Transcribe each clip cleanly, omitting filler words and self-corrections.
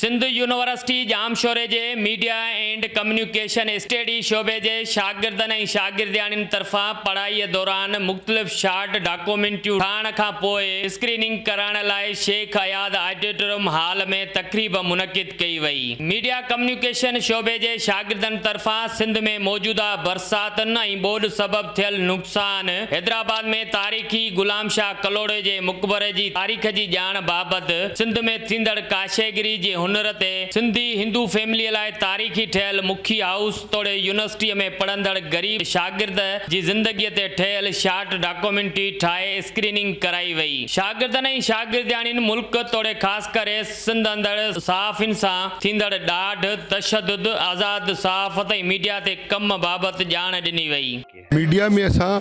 Sindh university ڄامشوري جي media and communication study شعبي جي شاگردن ۽ شاگردياڻين طرفان پڙهائيء دوران مختلف شارٽ ڊاڪومينٽريون ٺاهڻ کان پوء اسڪريننگ ڪرائڻ لاء شيخ اياز آڊيٽوريم هال ۾ تقريب منعقد ڪئي وئي. ميڊيا ڪميونيڪيشن شعبي جي شاگردن طرفان سنڌ ۾ موجوده برساتن ۽ ٻوڏ سبب ٿيل نقصان، حيدرآباد ۾ تاريخي غلام شاهه ڪلهوڙي جي مقبري جي تاريخ جي ڄاڻ بابت سنڌ ۾ ٿيندڙ ڪاشيگري جي هنر تي سنڌي هندو فيمليء لاء تاريخي ٺهيل مکي هائوس توڙي يونيورسٽيء ۾ پڙهندڙ غريب شاگرد جي زندگيء تي ٺهيل شارٽ ڊاڪومينٽري ٺاهي اسڪريننگ ڪرائي وئي. شاگردن ۽ شاگردياڻين ملڪ توڙي خاص ڪري سنڌ اندر صحافين سان ٿيندڙ ڏاڍ، تشدد، آزاد صحافت ۽ ميڊيا تي ڪم بابت ڄاڻ ڏني وئي. ميڊيا ۾ اسان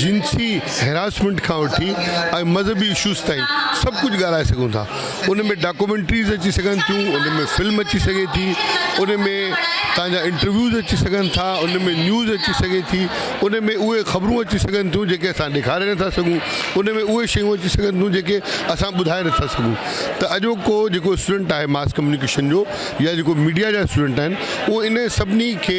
جنسي هراسمينٽ کان وٺي ۽ مذهبي اشوز تائين سڀ ڪجهه ڳالهائي سگهون ٿا ان ۾ ڊاڪومينٽريز اچي سگهن ٿيون ان ۾ فلم اچي سگهي ٿي ان ۾ توهان جا انٽرويوز اچي سگهن ٿا ان ۾ نيوز اچي سگهي ٿي ان ۾ اهي خبرون اچي سگهن ٿيون جيڪي اسان ڏيکاري نٿا سگهون ان ۾ اهي شيون اچي سگهن ٿيون جيڪي اسان ٻڌائي نٿا سگهون ته اڄوڪو جيڪو اسٽوڊنٽ آهي ماس ڪميونيڪيشن جو يا جيڪو ميڊيا جا اسٽوڊنٽ آهن اهي انهن سڀني کي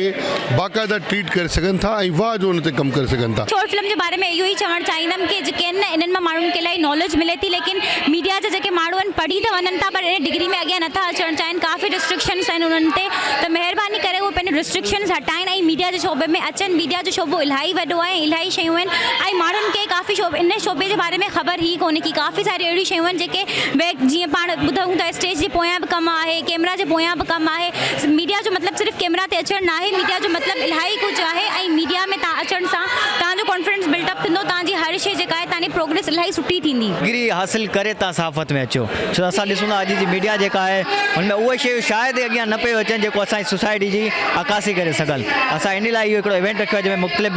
باقاعده ٽريٽ ڪري سگهن ٿا ۽ واهه جو ان تي ڪم ڪري سگهن ٿا. شارٽ فلم جي باري ۾ اهو ئي چوڻ چاهيندم ڪي جيڪي آهن نه انهن مان ماڻهن کي الاهي ناليج ملي ٿي ليڪن ميڊيا جا جيڪي ماڻهو آهن پڙهي ته وڃن ٿا پر ان ڊگري ۾ اڳيان نٿا اچڻ چاهين ڪافي ريسٽرڪشنس آهن انهن تي ته مهرباني ڪري اهي پنهنجون ريسٽرڪشنس هٽائين ۽ ميڊيا جي شعبي ۾ اچن ميڊيا جو شعبو الاهي وڏو آهي ۽ الاهي شيون آهن ۽ ماڻهن کي ڪافي شعبي ان شعبي جي باري ۾ خبر ئي ڪونهي ڪي ڪافي ساري اهڙيون شيون آهن جيڪي بيڪ جيئن پاڻ ٻڌون ٿا اسٽيج جي پويان به ڪم آهي ڪيمرا جي پويان به ڪم آهي ميڊيا جو مطلب صرف ڪيمرا تي اچڻ ناهي ميڊيا جو مطلب الاهي ڪجهه آهي ۽ ميڊيا ۾ تان اچڻ سان تان جو ڪانفيڊنس بلڊ اپ ٿيندو تان جي هر شي جيڪا آهي تان جي پروگريس الاهي سٺي ٿيندي. ڊگري حاصل ڪري تان صحافت ۾ اچو ڇو ته اسان ڏسون ٿا اڄ جي ميڊيا جيڪا آهي ان ۾ اهي شيون شايد ئي اڳيان نه پيون اچن جيڪو اسان جي سوسائٽي جي عڪاسي ڪري سگهن اسان ان لاء اهو هڪڙو ايونٽ رکيو آهي جنهن ۾ مختلف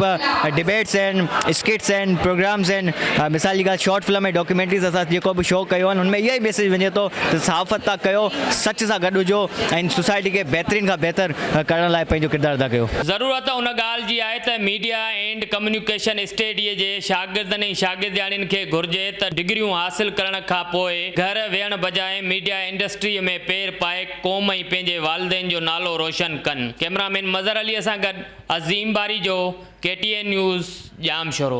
ڊبيٽس آهن اسڪٽس آهن پروگرامس آهن مثال جي ڳالهه شارٽ فلم ۽ ڊاڪيومينٽريز اسان جيڪو به شو ڪيو آهن ان ۾ اهو ئي ميسيج وڃي ٿو ته صحافت تان ڪيو سچ سان گڏ هجو ۽ سوسائٽي کي بهترين کان بهتر ڪرڻ لاء پنهنجو ڪردار ادا ڪيو. ضرورت ان ڳالهه جي آهي ته ميڊيا اينڊ ڪميونيڪيشن اسٽيڊيء جي شاگردن ۽ شاگردياڻين کي گهرجي ته ڊگريون حاصل ڪرڻ کان پوء گهر ويهڻ بجاء ميڊيا انڊسٽريء ۾ پير پائي قوم ۽ پنهنجي والدين جو نالو روشن ڪن. ڪئميرا مين مظهر عليء سان گڏ Azeem Barejo, K T N news, Jamshoro.